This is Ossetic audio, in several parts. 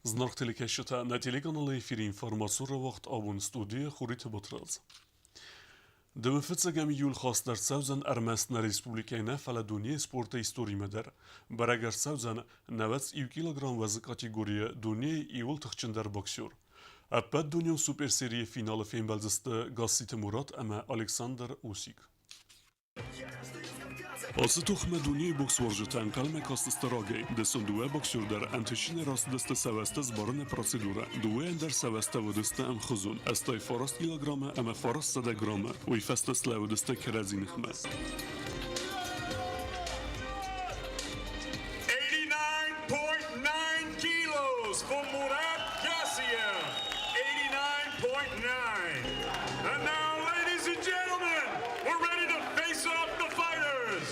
Зынаргъ телекӕсджытӕ, нӕ телеканалы эфиры информацион рауагъд абон студийы Хуриты Батрадз. Дыууӕ фыццӕгӕм июль хаст ӕрцӕудзӕн ӕрмӕст нӕ республикӕйы нӕ, фӕлӕ дунейы спорты историмӕ дӕр. Бӕрӕг ӕрцӕудзӕн, 91 килограмм уӕзы категорийы дунейы иууыл тыхджындӕр боксер. Ӕппӕт дунеон суперсерийы финалы фембӕлдзысты Гасситы Мурат ӕмӕ Александр Усик. Ацы тохмӕ дунейы боксуарзджытӕ ӕнхъӕлмӕ кастысты рагӕй. Дысон дыууӕ боксер дӕр ӕнтыстджынӕй рацыдысты сӕ уӕзтӕ сбарыны процедурӕ. Дыууӕйӕн дӕр сӕ уӕзтӕ уыдысты ӕмхуызон, 89 килограммы ӕмӕ 900 граммы. Уый фӕстӕ слӕууыдысты кӕрӕдзи ныхмӕ. 89.9 kilos for Murat Gassiev. 89.9. And now, ladies and gentlemen, we're ready to face off the fighters.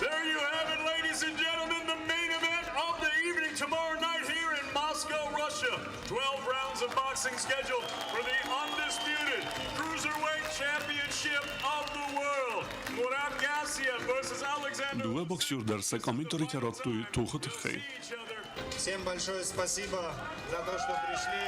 There you have it, ladies and gentlemen, the main event of the evening tomorrow night here in Moscow, Russia. 12 rounds of boxing scheduled for the undisputed Cruiserweight Championship of the World. Murat Gassiev versus Alexander. Дыууӕ боксер дӕр сӕ комментаритӕ радтой тохы тыххӕй. Всем большое спасибо за то, что пришли.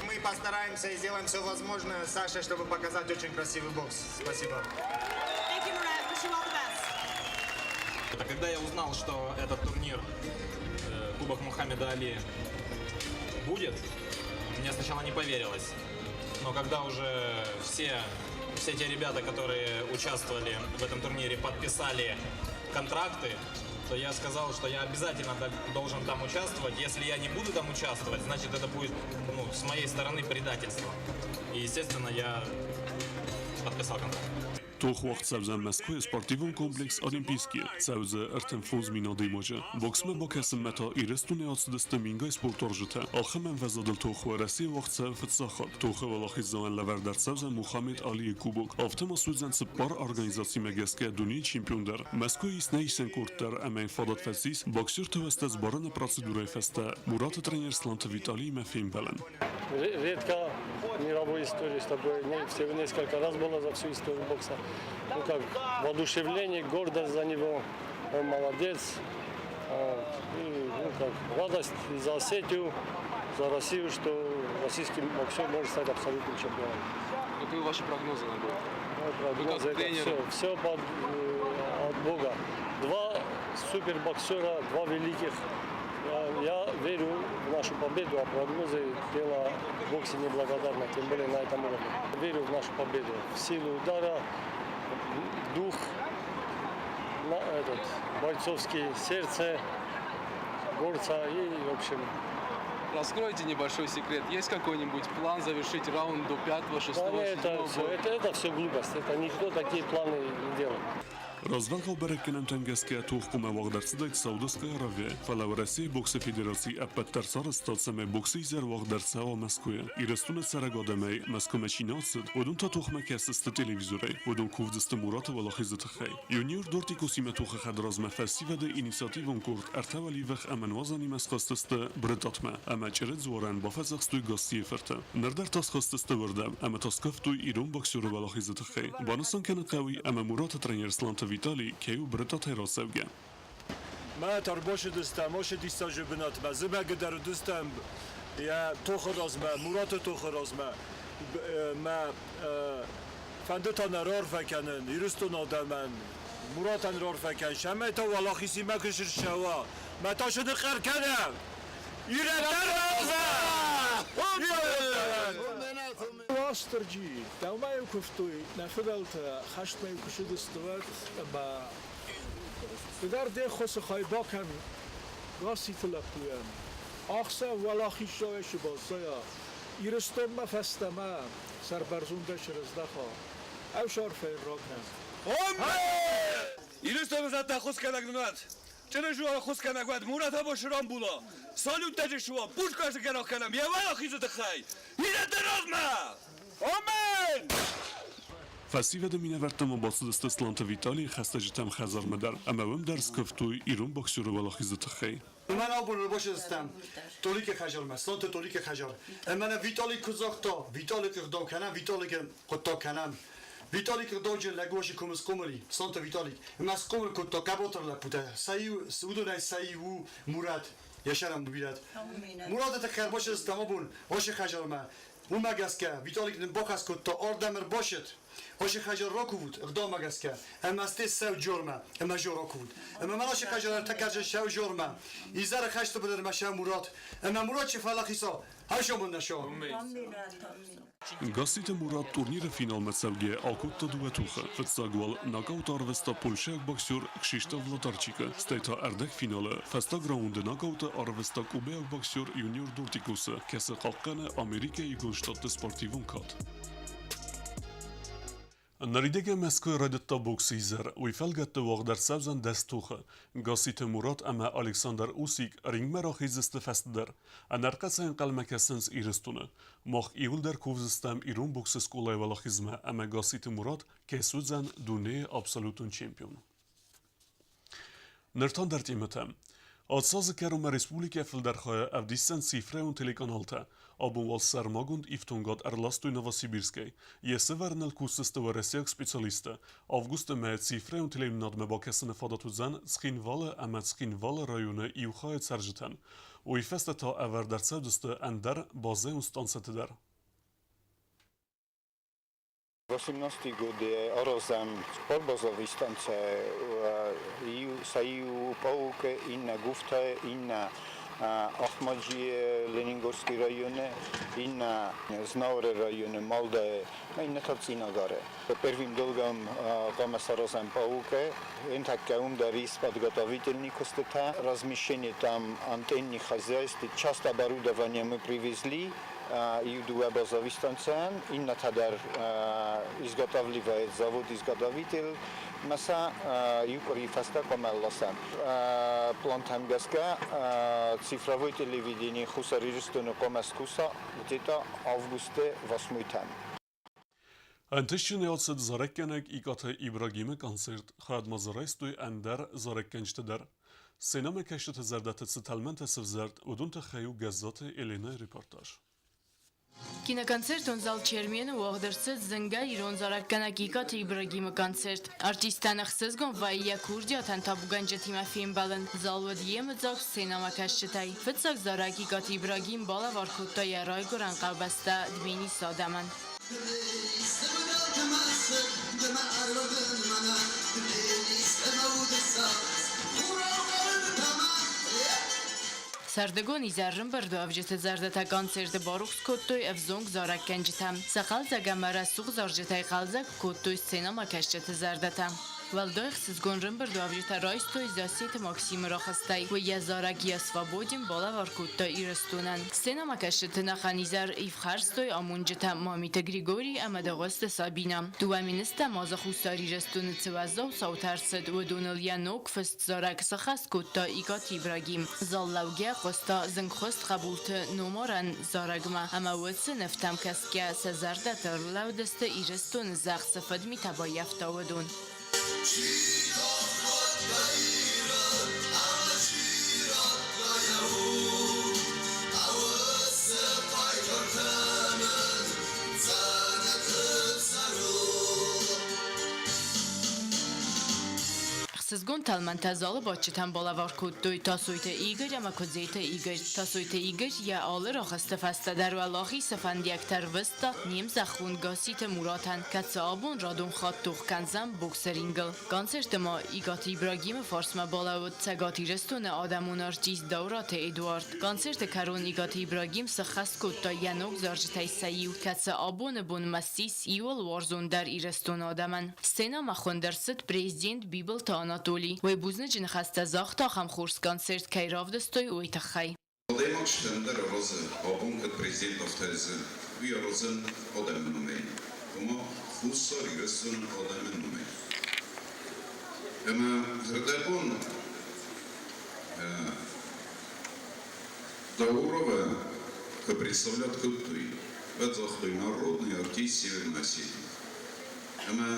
Мы постараемся и сделаем все возможное, Саша, чтобы показать очень красивый бокс. Спасибо. Thank you, Murat. Wish you all the best. Это когда я узнал, что этот турнир Кубок Мухаммеда Али будет, мне сначала не поверилось. Но когда уже все те ребята, которые участвовали в этом турнире, подписали контракты, то я сказал, что я обязательно должен там участвовать. Если я не буду там участвовать, значит, это будет, ну, с моей стороны предательство. И, естественно, я подписал контракт. Тох уагъд цӕудзӕн Мӕскуыйы спортивон комплекс Олимпийский. Цӕудзы 35 000 адӕймаджы. Боксмӕ бакӕсынмӕ та Ирыстонӕй ацыдысты мингай спортуарзджытӕ. Ахӕм ӕмвӕзадыл тох Уӕрӕсейы уагъд цӕуы фыццаг хатт. Тохы уӕлахиздзауӕн лӕвӕрд ӕрцӕудзӕн Мухаммед Алийы кубок. Афтӕ ма суыдзӕн цыппар организацимӕ гӕсгӕ дунейы чемпион дӕр. Мӕскуыйы ис нӕ исӕн къорд дӕр ӕмӕ йын фадат фӕцис боксерты уӕзтӕ сбарыны процедурӕйы фӕстӕ Мураты тренер Сланты Виталиимӕ фембӕлын. Редко в мировой истории с тобой, всего несколько раз было за всю историю бокса. Ну как, воодушевление, гордость за него, он молодец. И, ну как, радость за Осетию, за Россию, что российский боксер может стать абсолютным чемпионом. Каковы ваши прогнозы на бой? Мой прогноз как это тренер. все от Бога. Два супербоксера, два великих. Я верю в нашу победу, а прогнозы дело в боксе неблагодарно, тем более на этом уровне. Верю в нашу победу, в силу удара, дух, на этот, бойцовский сердце, горца и, в общем... Раскройте небольшой секрет. Есть какой-нибудь план завершить раунд до 5-го, 6-го, Да, нет, 7-го боя? это все глупость. Это никто такие планы не делает. Развӕлгъау бӕрӕггӕнӕнтӕм гӕсгӕ тох хъуамӕ уагъд ӕрцыдаид Саудовская Аравийӕ, фӕлӕ Уӕрӕсейы боксы федераци ӕппӕт дӕр сарӕзта, цӕмӕй боксы изӕр уагъд ӕрцӕуа Мӕскуыйы. Ирыстоны цӕрӕг адӕмӕй Мӕскуымӕ чи нӕ ацыд, уыдон та тохмӕ кӕсдзысты телевизорӕй. Уыдон кувдзысты Мураты уӕлахизы тыххӕй. Юниор Дортикосимӕ тохы хӕдразмӕ фӕсивӕды инициативон къорд ӕртӕ уӕливых ӕмӕ нуазӕнимӕ схызтысты Брытъатмӕ ӕмӕ чъырыдзуарӕн бафӕдзӕхстой Гассийы фырты. Ныр дӕр та схызтысты уырдӕм ӕмӕ та скуывтой ирон боксеры уӕлахизы тыххӕй. Банысан кӕнын хъӕуы, ӕмӕ Мураты тренер Сланты Виталий кӕй у Брытъатӕй рацӕугӕ. Мӕ тарбосыдыстӕм, ошы диссаджы бынатмӕ, зымӕгы дӕр уыдыстӕм йӕ тохы размӕ, Мураты тохы размӕ. Мӕ фӕнды та нӕ раарфӕ кӕнын Ирыстоны адӕмӕн, Муратӕн раарфӕ кӕнын, цӕмӕй та уӕлахизимӕ куы ссӕуа. Мӕ та сыды хъӕр кӕнӕм! Ирӕттӕ размӕ! Уастырджи, дӕумӕ-иу куывтой нӕ фыдӕлтӕ, хӕстмӕ-иу куы цыдысты, уӕд ӕмӕ ды дӕр де ххуысы хай бакӕн Гасситы лӕппуйӕн. Ӕхсӕв уӕлахиздзауӕй цы баззайа, Ирыстонмӕ фӕстӕмӕ сӕрбӕрзондӕй цы рыздӕха, ӕвсарфӕй ракӕн. Ирыстоны зӕдтӕ ӕххуысгӕнӕг нын уӕд! Чъырызы ӕххуысгӕнӕг уӕд Мурат абон рамбула! Салюттӕджы суа, пушкасы гӕрах кӕнӕм йӕ уӕлахизы тыххӕй! Ирӕтты размӕ! Амен! Фӕсивӕды минӕвӕрттӕ ма бацыдысты Сланты Виталийы хӕстӕджытӕм хӕдзармӕ дӕр ӕмӕ уым дӕр скуывтой ирон боксеры уӕлахизы тыххӕй. Мӕн абон ӕрбацыдыстӕм Толикы хӕдзармӕ, Слонты Толикы хӕдзар. Ӕмӕ нӕ Виталий куыд загъта, Виталикы ӕгъдау кӕнӕм, Виталикы хъуыддаг кӕнӕм. Виталик ӕгъдауджын лӕг уӕзы комы схъомыл и, Слонты Виталик. Ӕмӕ схъомыл кодта хъӕбатыр лӕппутӕ. Сӕ иу, уыдонӕй сӕ иу у Мурат, йӕ сӕрӕн Мурат. Мураты тыххӕй ӕрбацыдыстӕм абон уӕзы хӕдзармӕ. Уымӕ гӕсгӕ Виталик нын бахӕс кодта ардӕм ӕрбацыд. Оши хӕджар ракувут, ӕгъдаумӕ гӕсгӕ, ӕмӕ сте сау джормӕ, ӕмӕ жо ракувут. Ӕмӕ мӕн оши хӕджар ӕртӕ сау джормӕ, изӕры хӕсты быдырмӕ сау Мурат, ӕмӕ Мурат чи фӕлӕхица, хӕсомон нӕ шо. Гасситы Мурат турниры финалмӕ цӕугӕ акодта дыууӕ тохы. Фыццаг уал нокаут арвыста польшӕйаг боксер Кшиштоф Влодарчикы, стӕй та ӕрдӕгфиналы фӕстаг раунды нокауты арвыста кубӕйаг боксер Юниор Дортикусы, кӕцы хъахъхъӕны Америкӕйы Иугонд Штатты спортивон кад. Ныридӕгӕн Мӕскуыйы райдыдта боксы изӕр. Уый фӕлгӕтты уагъд ӕрцӕудзӕн 10 тохы. Гасситы Мурат ӕмӕ Александр Усик рингмӕ рахиздзысты фӕстӕдӕр. Ӕнӕрхъӕцӕй ӕнхъӕлмӕ кӕсынц Ирыстоны. Мах иууылдӕр кувдзыстӕм ирон боксы скъолайы уӕлахизмӕ ӕмӕ Гасситы Мурат кӕй суыдзӕн дунейы абсолютон чемпион. Ныр та ӕндӕр темӕтӕ. Ацы кӕронмӕ республикӕ фылдӕр хайы ӕвдисдзӕн цифрӕйон телеканалты. Абон уал сӕрмагонд ифтонгад ӕрластой Новосибирскӕй. Йӕ сӕвӕрыныл кусдзысты уӕрӕсейаг специалисттӕ. Августы мӕйы цифрӕйон телеуынынадмӕ бакӕсыны фадат уыдзӕн Цхинвалы ӕмӕ Цхинвалы районы иу хайы цӕрджытӕн. Уый фӕстӕ та ӕвӕрд ӕрцӕудзысты ӕндӕр базӕйон станцӕты дӕр. 18 годы аразӕм цыппар станцӕ, сӕ иу Паук, иннӕ Гуфта, иннӕ Ахмаджи Ленингорский районы, иннӕ Знауры районы, Малдайы, иннӕ та Цъинагары. Первым долгом хъуамӕ саразӕм Паук-ы, ныртӕккӕ уым дӕр ис подготовительный куыстытӕ, размещение там антенных хозяйств, часть оборудования мы привезли, иу дыууӕ базовой станцӕйӕн, иннӕтӕ дӕр изготавливает завод-изготовитель. Мӕ сӕ иу къуырийы фӕстӕ хъуамӕ ласӕм. Плантӕм гӕсгӕ цифровой телевидение Хуссар Ирыстоны хъуамӕ скуса где-то августы восьмойтӕм. Ӕнтыстджынӕй ацыд зарӕггӕнӕг Икъаты Ибрагимы концерт, хайад ма дзы райстой ӕндӕр зарӕггӕнджытӕ дӕр. Сценӕмӕкӕсджыты зӕрдӕты цы тӕлмӕнтӕ сывзӕрд, уыдон тыххӕй у Гӕззаты Еленӕйы репортаж. Киноконцертон зал Чермены уагъд ӕрцыд зынгӕ ирон зарӕггӕнӕг Икъаты Ибрагимы концерт. Артисттӕн ӕхсызгон вӕййы йӕ курдиатӕн табугӕнджытимӕ фембӕлын. Зал уыд йемыдзаг сценӕмӕкӕсджытӕй. Фыццаг зарӕг Икъаты Ибрагим балӕвар кодта йӕ райгуырӕн хъӕубӕстӕ Дменисы адӕмӕн. Сӕрдыгон изӕр рымбырдуӕвджыты зӕрдӕтӕ концерты барухс кодтой ӕвзонг зарӕггӕнджытӕ. Сӕ хъӕлдзӕг ӕмӕ рӕсугъд зарджытӕй хъӕлдзӕг кодтой сценӕмӕкӕсджыты зӕрдӕтӕ. Уӕлдай ӕхсызгон рымбырдуӕвджытӕ райстой Зассеты Максимы рахастӕй. Уый йӕ зарӕг «Я свободен» балӕвар кодта Ирыстонӕн. Сценӕмӕкӕсджыты ӕнӕхъӕн изӕр ифхӕрстой амонджытӕ Мамиты Григорий ӕмӕ Дӕгъуызты Сабинӕ. Дыууӕ министрӕ ма дзы Хуссар Ирыстоны цы уӕззау цаутӕ ӕрцыд, уыдоныл йӕ ног фыст зарӕг сӕххӕст кодта Икъаты Ибрагим. Зал лӕугӕ хъуыста зынгхуыст хъӕбулты номарӕн зарӕгмӕ ӕмӕ уыцы нывтӕм кӕсгӕ сӕ зӕрдӕты ӕрлӕудысты Ирыстоны зӕхх цы фыдмитӕ баййӕфта, уыдон. Чи тох кодта Иры ӕмӕ чи радта йӕ уд, Ауыцы хъайтартӕн дзӕнӕты цӕрут. Ӕхсызгон тӕлмӕнтӕ залы бадджытӕн балӕвар кодтой Тасойты Игорь ӕмӕ Куыдзеты Игорь. Тасойты Игорь йӕ алы рахӕсты фӕстӕ дӕр уӕлахизы фӕндиӕгтӕ рвыста не мзӕххон Гасситы Муратӕн, кӕцы абон радон хатт тох кӕндзӕн боксы рингыл. Концерты ма Икъаты Ибрагимы фарсмӕ балӕууыд Цӕгат Ирыстоны адӕмон артист Даураты Эдуард. Концерты кӕрон Икъаты Ибрагим сӕххӕст кодта йӕ ног зарджытӕй сӕ иу, кӕцы абоны бонмӕ ссис иуыл уарзондӕр Ирыстоны адӕмӕн. Сценӕмӕ хуынд ӕрцыд президент Бибылты Анатолий. Уый бузныджы ныхӕстӕ загъта, ахӕм хорз концерт кӕй равдыстой, уый тыххӕй. Адӕймаг стӕмдӕр аразы, абон кӕд президент афтӕ зы, уый аразын адӕмы номӕй, ома Хуссар Ирыстоны адӕмы номӕй. Ӕмӕ ӕрдӕбон Даурова куы представлять кодтой, уӕд загътой народный артист Северной Осетии. Ӕмӕ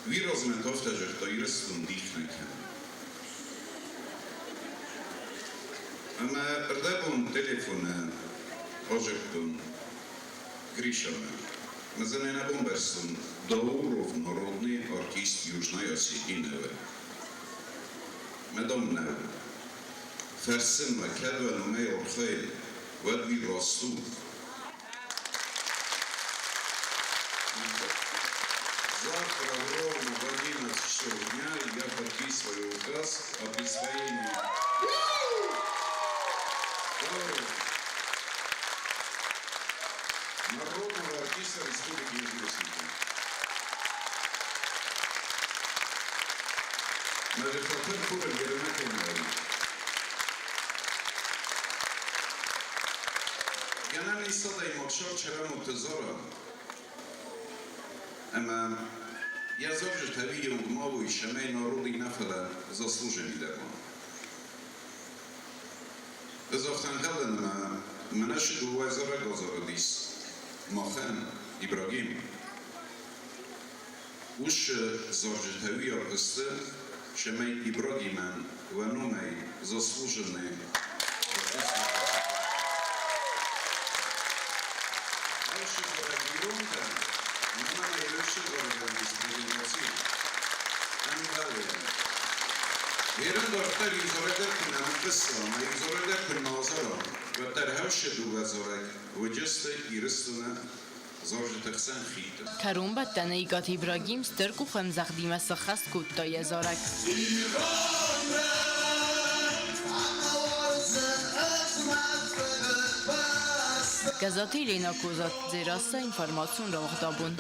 уый размӕ та афтӕ загъта, Ирыстон дих нӕ кӕны. Ӕмӕ ӕрдӕбон телефоны базыдтон Гришамӕ. Мӕ дзы нӕ бамбӕрстон, Дауров народный артист Южной Осетии нӕу. Мӕ дам нӕу. Фӕрсын мӕ, кӕд уӕ номӕй архайы, уӕд уый раст у? Завтра ровно в 11 часов дня я подписываю указ о присвоении народного артиста Республики Южная Осетия. Нарифатыр Курагерына Кемалович. Гӕнӕн ис адӕймаг сӕрчерӕмуты зара, ӕмӕ йӕ зарджытӕ видео цӕмӕй народи нӕ фӕлӕ заслужили дӕр ма. Ӕз афтӕ ӕнхъӕл дӕн, ӕмӕ мӕнӕ цы дыууӕ зарӕг азарыдис махӕн Ибрагим, уыцы зарджытӕ уый аргъ сты, цӕмӕй Ибрагимӕн уӕ номӕй заслуженный Ӕршы зарӕг ирон дӕн, мӕнӕ ма Ирышы зарӕгӕн ис презентаци. Ӕмбӕлы. Ерын дарддӕр иу зарӕг куы нӕ ныффысса ӕмӕ иу зарӕг куы нӕ азара, уӕддӕр хӕссы дыууӕ зарӕг Уыдысты Ирыстоны зарджыты хсӕн хидты. Кӕронбӕттӕны Икъаты Ибрагим стыр къухӕмдзӕгъдимӕ сӕххӕст кодта йӕ зарӕг. Гӕззаты Еленӕ Козаты Дзерассӕ, информацион рауагъдабон.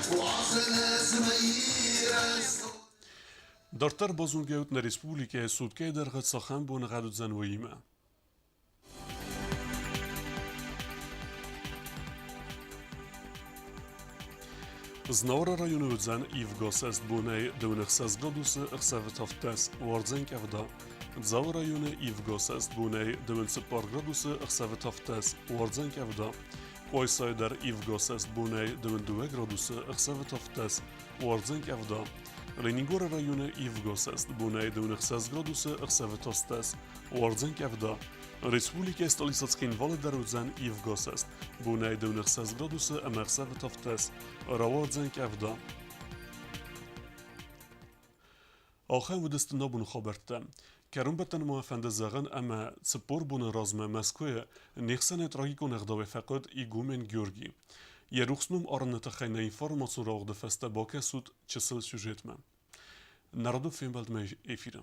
Дарддӕр базонгӕ ут нӕ республикӕйы суткӕйы дӕргъы цахӕм боныгъӕд уыдзӕн, уыимӕ. Знауыры районы уыдзӕн ивгӕ цӕстбонӕй 26 градусы ӕхсӕвы тӕвдтӕс, уардзӕн къӕвда. Дзауы районы ивгӕ цӕстбонӕй 24 градусы ӕхсӕвы тӕвдтӕс, уардзӕн къӕвда. Къуайсайы дӕр ивгӕ цӕстбонӕй 22 градусы ӕхсӕвы тӕвдтӕс, уардзӕн къӕвда. Ленингоры районы ивгӕ цӕстбонӕй 26 градусы ӕхсӕвы тӕвдтӕс, уардзӕн къӕвда. Республикӕйы столицӕ Цхинвалы дӕр уыдзӕн ивгӕсӕст. Бонӕй 26 градусы ӕмӕ ӕхсӕвы тӕвдтӕс рауадзӕн къӕвда. Ахӕм уыдысты ногбоны хабӕрттӕ. Кӕронбӕттӕны ма фӕнды зӕгъын ӕмӕ 40 боны размӕ Мӕскуыйы не хсӕны трагикон ӕгъдауӕй фӕхъуыд игумен Георгий. Йӕ рухс ном арыны тыххӕй нӕ информацион рауагъды фӕстӕ бакӕсут чысыл сюжетмӕ. Народон фембӕлдмӕ эфиры.